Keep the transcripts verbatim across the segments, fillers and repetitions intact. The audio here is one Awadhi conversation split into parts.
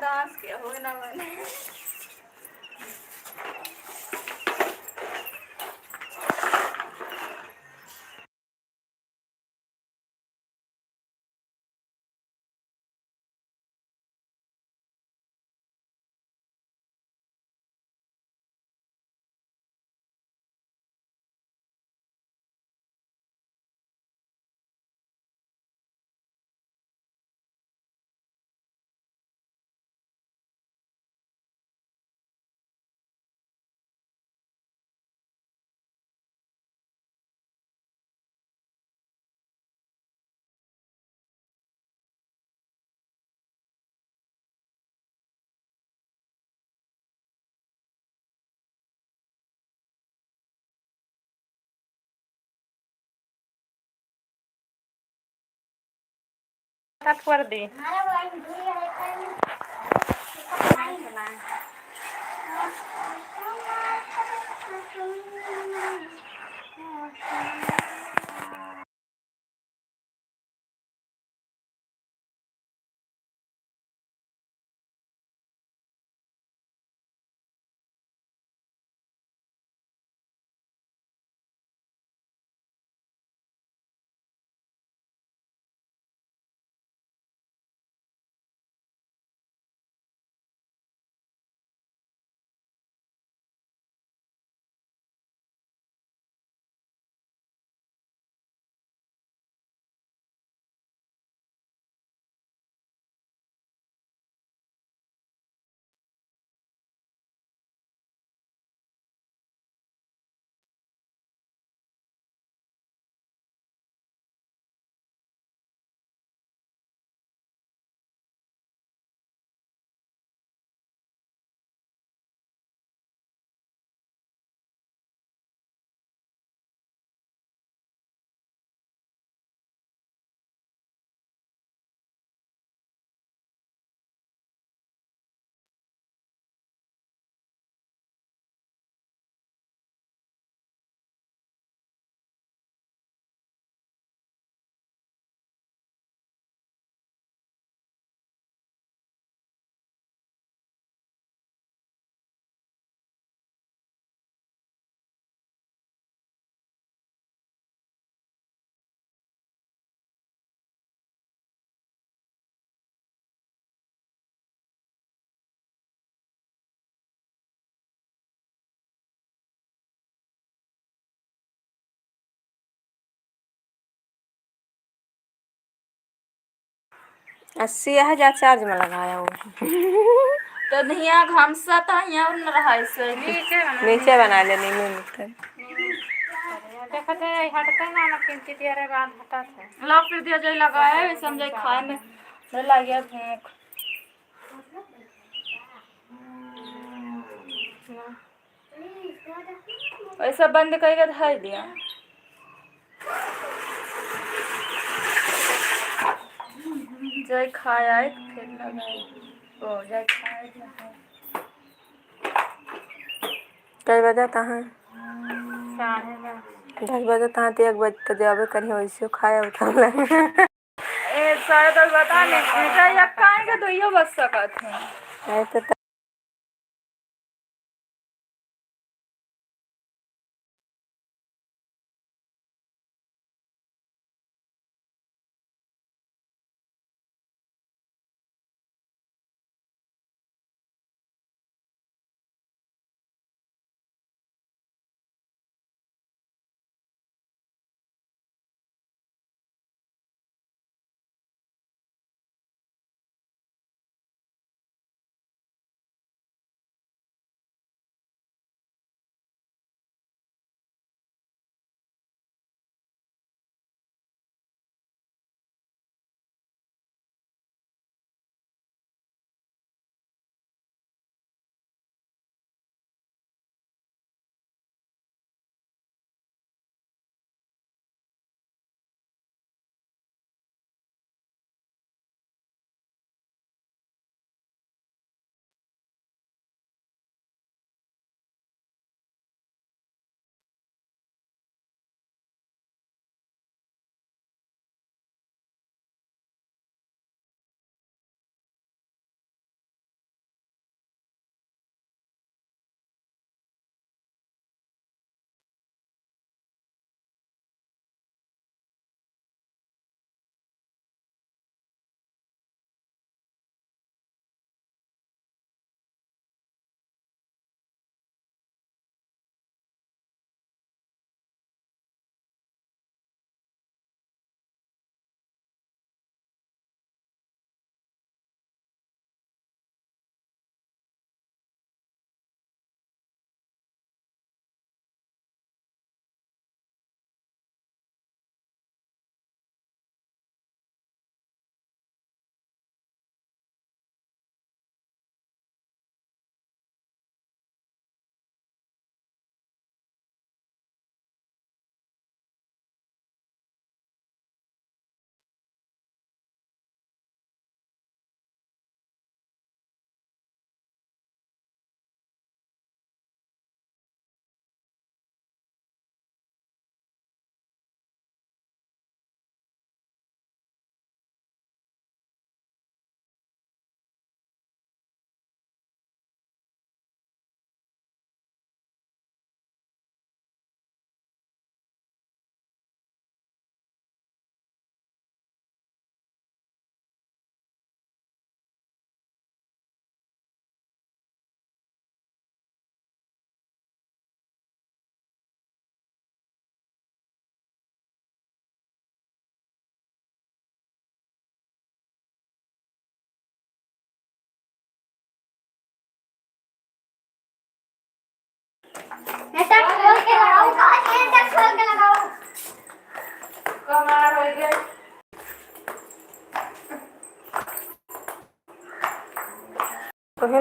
सांस के होए ना बने। तब कर दी। अस्सी है जा चार्ज में लगाया हो। तो नहीं, आग हमसा था, यहाँ और न रहा है, सही। नीचे बना नीचे बना ले, नीचे। देखते हैं, हटते ना, ना, किंचित देर बाद हटा से। ला, फिर दिया जाए लगाया है, समझे खाए में। नहीं लगे भूख। ऐसा बंद करके धर दिया। जय खाए आए, फिर लगाए। ओ, जय खाए, जय खाए। कई बजे तहाँ? साढ़े दस। दस बजे तहाँ तो एक बजे तो जाबे करी, वैसे खाए उठा ले। ए, साढ़े दस बता नहीं, बेटा, या काहे के दुइयो बज सकत है। ऐसे तो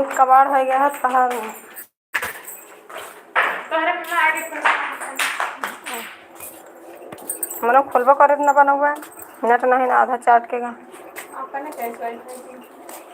कबाड़ होइ गया है तहार। तोहरे में आगे मनो खोलबो करे न बनउआ, नेट नहीं ना, आधा चाट के गा। अपने कैसे ऐसे